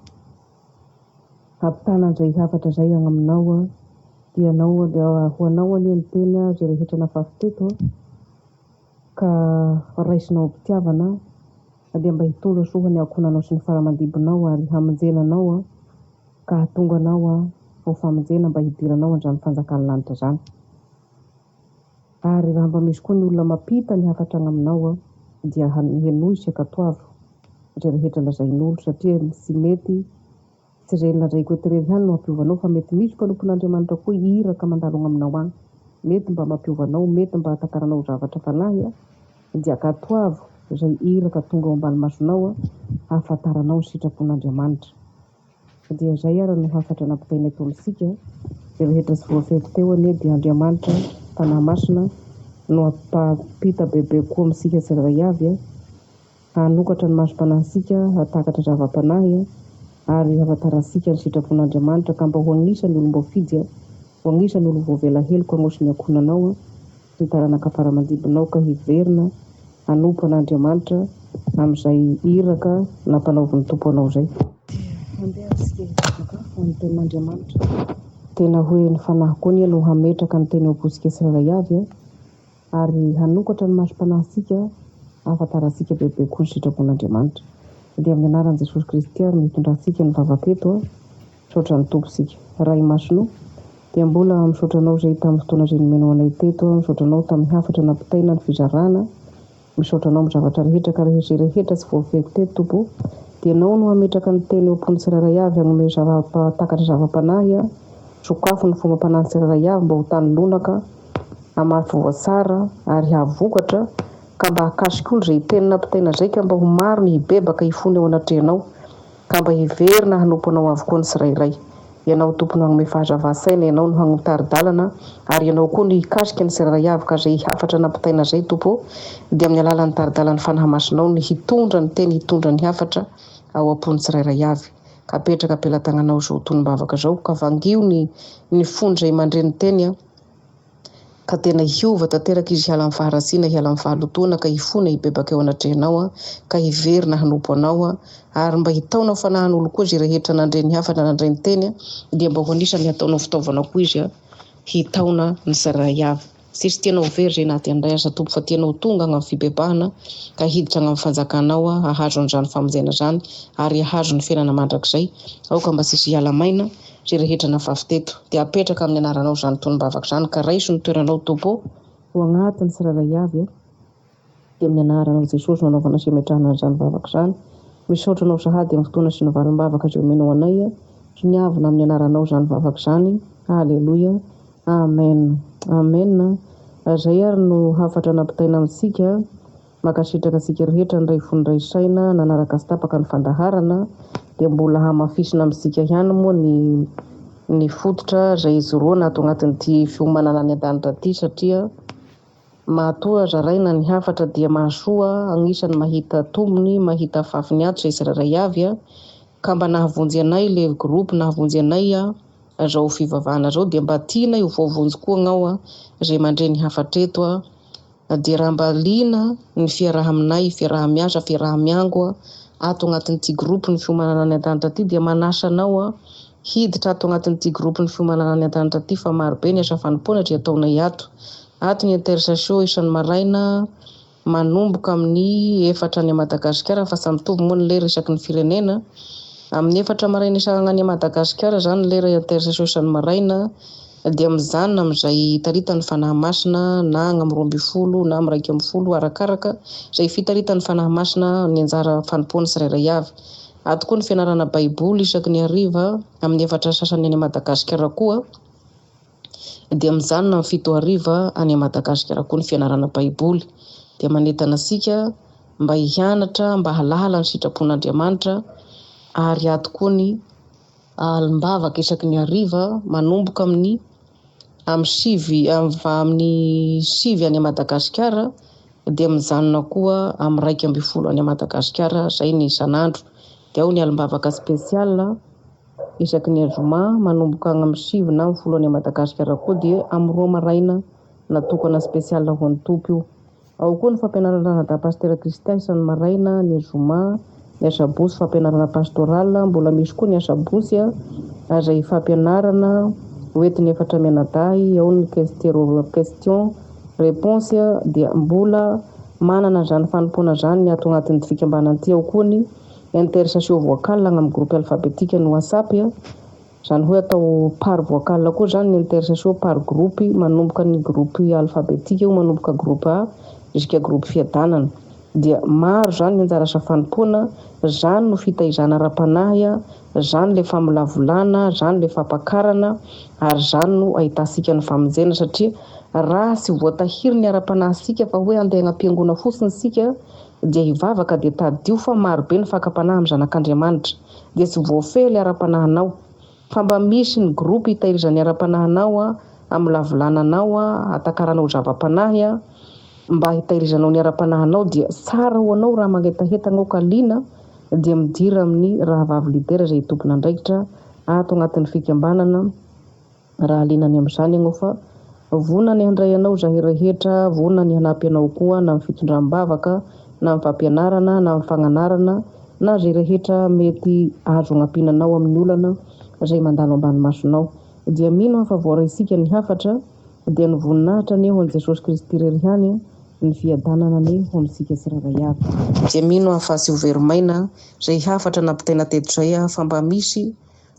hampitana an'izay hafatra izay agny aminao, dia anao ho anao anie ny teny izay rehetra nafafy teto. Ka raisinao am-pitiavana dia mba hitondra soa ho ny ankohonanao sy ny fara aman-dibinao ary hamonjena anao ka hahatonga anao ho famonjena mba hidiranao an'izany fanjakan'ny lanitra izany. Ary raha mba misy koa ny olona mampita ny hafatra agny aminao dia henoy sy ankatoavo izay rehetra lazain'olo satria tsy mety Tsy ireny lazaiko eto irery ihany no hampiova anao fa mety misy mpanompon'Andriamanitra koa iraka mandalo agny aminao agny. Mety mba mampiova anao, mety mba hahatakaranao zavatra fanahy dia ankatoavo izay iraka tonga ao ambany masonao hahafantaranao ny sitrapon'Andriamanitra. Dia izay ara no hafatra nampitaina eto amintsika. Izay rehetra tsy voafehiko teo anie dia Andriamanitra Fanahy Masina no hampita bebe kokoa amintsika tsirairay avy. Hanokatra ny masom-panahintsika hahatakatra zava-panahy ary hahafantarantsika ny sitrapon'Andriamanitra ka mba ho anisan'ny olom-boafidy. Ho agnisan'ny olo voavela heloka anao sy ny ankohonanao sy ny taranaka fara aman-dimbinao ka hiverina hanompo an'Andriamanitra amin'izay iraka nampanaovin'ny Tompo anao izay. Dia handeha isika hivavaka ho an'ny tenin'Andriamanitra. Tena hoe ny Fanahy koa anie no hametraka ny teny ao am-pontsika tsirairay avy ary hanokatra ny masom-panahintsika hahafantarantsika bebe koa ny sitrapon'Andriamanitra. Dia amin'ny anaran'i Jesosy Kristy ary no hitondrantsika ny vavaka eto. Misaotra ny Tompo isika. Ray Masina o, dia mbola misaotra Anao izay tamin'ny fotoana izay nomenao anay teto, misaotra Anao tamin'ny hafatra nampitaina, ny fizarana, misaotra Anao amin'ny zavatra rehetra ka rehetra izay rehetra tsy voafehiko teto Tompo o, dia Ianao no hametraka ny teny eo am-pon'ny tsirairay avy hanome zava-takatra zava-panahy, sokafo ny fombam-panahin'ny tsirairay avy mba ho tany lonaka, hamafy voa tsara ary hahavokatra ka mba hahakasika olo izay teny nampitaina izay ka mba ho maro ny hibebaka hifona eo anatrehanao. Ka mba hiverina hanompo Anao avokoa ny tsirairay. Ianao Tompo no hanome fahazavan-tsaina, Ianao no hanome tari-dalana, ary Ianao koa no hikasika ny tsirairay avy, ka izay hafatra nampitaina izay Tompo ô, dia amin'ny alalan'ny tari-dalan'ny Fanahy Masinao no hitondra ny teny, hitondra ny hafatra ao am-pon'ny tsirairay avy. Ka apetraka am-pelatananao izao tonom-bavaka izao, ka vangio ny ny fon'izay mandre ny teny an, Ka tena hiova tanteraka izy hiala amin'ny faharatsiana, hiala amin'ny fahalotoana, ka hifona hibebaka eo anatrehanao, ka hiverina hanompo anao, ary mba hitaona ho fanahin'olo koa izay rehetra nandre ny hafatra nandre ny teny, dia mba ho anisan'ny hataonao fitaovana koa izy hitaona ny tsirairay avy. Tsisy tianao ho very izay na dia ny iray aza Tompo fa tianao ho tonga agny amin'ny fibebahana ka hiditra agny amin'ny fanjakanao hahazo an'izany famonjena izany ary hahazo ny fiainana mandrakizay. Aoka mba tsisy hiala maina. Izay rehetra nafafy teto. Dia apetraka amin'ny anaranao izany tonom-bavaka izany ka raiso ny toeranao Tompo ô. Ho agnatin'ny tsirairay avy a. Dia amin'ny anaranao Jesosy no anaovana sy ametrahana an'izany vavaka izany. Misaotra anao sahady amin'ny fotoana sy ny valim-bavaka izay omenao anay a. Soniavina amin'ny anaranao izany vavaka izany. Aleloia. Amen. Amen. Izay ary no hafatra nampitaina amintsika. Mankasitraka antsika rehetra niray fo niray saina nanaraka tsy tapaka ny fandaharana dia mbola hamafisina amintsika ihany moa ny ny fototra izay ijoroana ato anatin'ity fiomanana any an-danitra ity satria matoa zaraina ny hafatra dia mahasoa agnisan'ny mahita tombony mahita fafiny ato izay tsirairay avy ka mba nahavonjy anay le groupe nahavonjy anay zao fivavahana zao dia mba tianay ho voavonjy koa agnao izay mandre ny hafatra eto. Dia raha mba liana ny fiaraha-aminay, fiaraha-miasa, fiaraha-miango ato anatin'ity groupe ny fiomanana any an-danitra ity dia manasa anao hiditra ato anatin'ity groupe ny fiomanana any an-danitra ity fa maro be ny asa fanompoana izay ataonay ato. Ato ny intercession isan'ny maraina manomboka amin'ny efatra any Madagasikara fa samy mitovy moa ny lera isaky ny firenena. Amin'ny efatra maraina isaragna any Madagasikara izany ny lera intercession isan'ny maraina. Dia mijanona amin'izay itaritan'ny Fanahy Masina na agny amin'ny 12 na amin'ny 11 arakaraka izay fitaritan'ny Fanahy Masina ny anjara fanompoany tsirairay avy. Ato koa ny fianarana Baiboly isaky ny hariva amin'ny efatra sasany any Madagasikara koa dia mijanona amin'ny fito hariva any Madagasikara koa ny fianarana Baiboly. Dia manentana antsika mba hianatra mba hahalala ny sitrapon'Andriamanitra ary ato koa ny alim-bavaka isaky ny hariva manomboka amin'ny amin'ny sivy amin'ny sivy any Madagasikara dia mijanona koa amin'ny 11 any Madagasikara izay ny isan'andro. Dia ao ny alim-bavaka spécial isaky ny zoma manomboka any amin'ny sivy na amin'ny folo any Madagasikara koa dia amin'ny roa maraina natokana spécial ho an'ny Tompo io. Ao koa ny fampianarana Ranadahy Pasitera Christian isan'ny maraina, ny zoma, ny asabotsy fampianarana pastoral, mbola misy koa ny asabotsy izay fampianarana hoentin'ny efatra mianadahy, ao ny question réponse dia mbola manana izany fanompoana izany ny ato anatin'ity fikambanana ity, ao koa ny intercession vocale any amin'ny groupe alphabetique ny whatsapp. Izany hoe atao par vocal koa izany ny intercession par groupe manomboka ny groupe alphabetique io manomboka groupe A jusqu'à groupe Fiadanana. Dia maro izany ny anjara asa fanompoana, izany no fitaizana ara-panahy, izany ilay famolavolana, izany ilay fampakarana ary izany no ahitantsika ny famonjena satria raha tsy voatahiry ny ara-panahintsika fa hoe andeha agny am-piangona fotsiny isika dia hivavaka dia tadidio fa maro be ny fakam-panahy amin'ny zanak'Andriamanitra. dia tsy voafehy ilay ara-panahinao fa mba misy ny groupe hitahirizan'ny ara-panahinao hamolavolana anao hatakaranao zava-panahy mba hitahirizanao ny ara-panahinao dia tsara ho anao raha mangetaheta anao ka liana dia midira amin'ny rahavavy leader izay tompon'andraikitra ato anatin'ny fikambanana. Raha liana ny amin'izany ianao fa vonona ny handray anao izahay rehetra, vonona ny hanampy anao koa na amin'ny fitondram-bavaka, na amin'ny fampianarana, na amin'ny fagnanarana, na izay rehetra mety azo agnampiana anao amin'ny olana izay mandalo ambany masonao. Dia mino aho fa voaraintsika ny hafatra, dia ny voninahitra anie ho an'i Jesosy Kristy irery ihany, ny fiadanana anie ho amintsika tsirairay avy. Dia mino aho fa tsy ho very maina izay hafatra nampitaina teto izay fa mba misy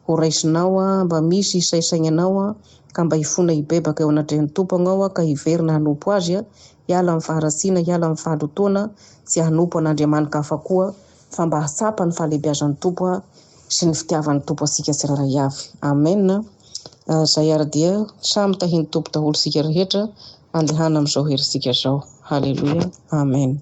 ho raisinao aho, mba misy hisaisaignanao aho, ka mba hifona hibebaka eo anatrehan'ny Tompo agnao aho, ka hiverina hanompo Azy aho, hiala amin'ny faharatsiana, hiala amin'ny fahalotoana, tsy hanompo an'Andriamani-kafa koa, fa mba hahatsapa ny fahalehibiazan'ny Tompo aho sy ny fitiavan'ny Tompo antsika tsirairay avy. Amen. Zay ary dia samy tahin'ny Tompo daholo isika rehetra, andehana amin'izao herintsika izao. Haleloia. Amen.